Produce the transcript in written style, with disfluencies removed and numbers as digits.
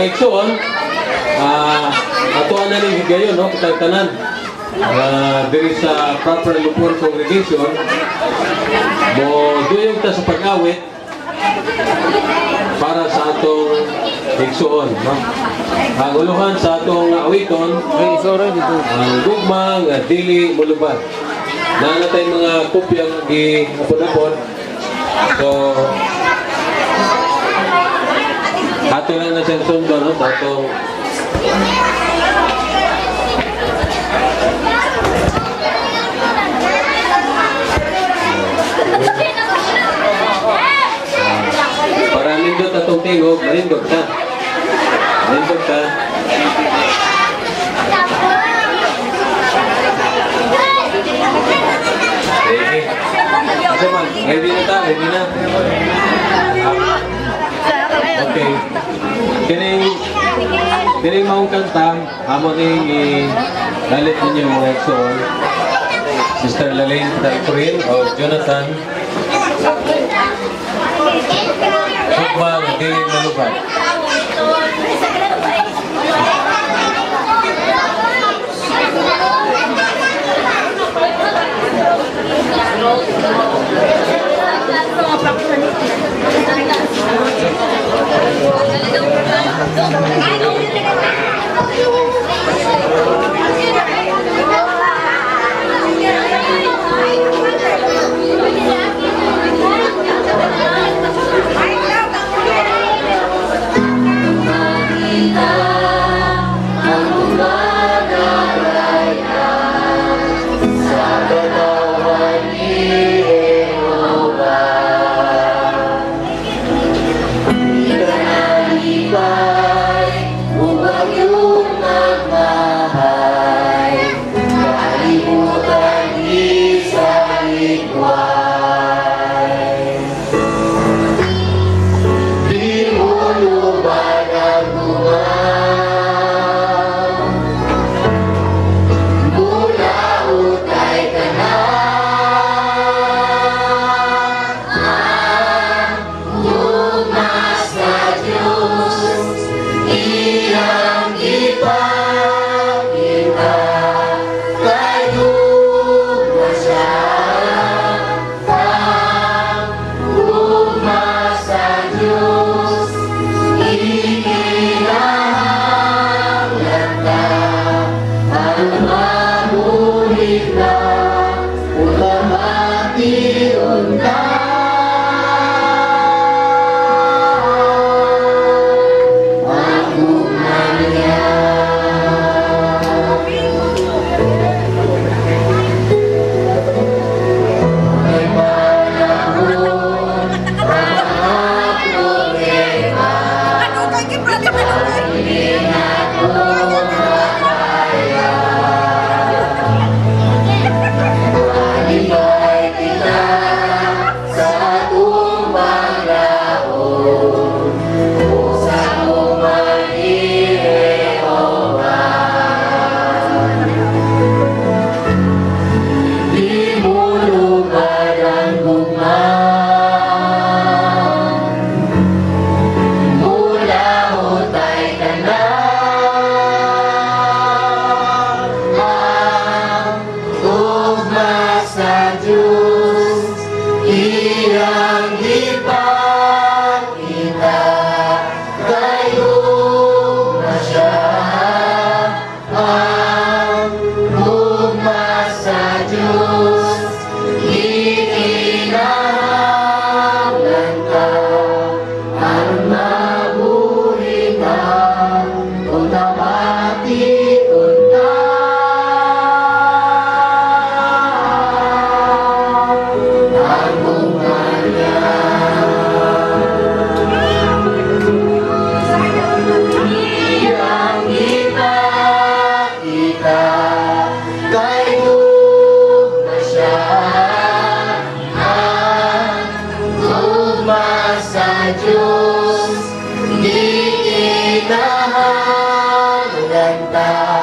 Mga igsoon, ato na ning higayon, no, kitang tanan. Diri sa proper Lupon congregation, mo duyog ta sa pag-awit para sa atong igsoon, no? Ang uluhan sa atong awiton, Ay, sorry dito. Ang gugma nga dili molubad. Naa na tay mga kopya nga gi-apod-apod. So, ato lang na siyang sundo, no, sa atong para nindot atong tingog, manindot ta. Manindot ta. Sige. Asa man? Ready na ta? Ready na? Okay. Kining maong kanta, amo ning i-dalit ninyo, mga igsoon. Sister Lalaine Talpurin o Jonathan. Gugma nga dili malubad. Diyos, di kinahanglan ta.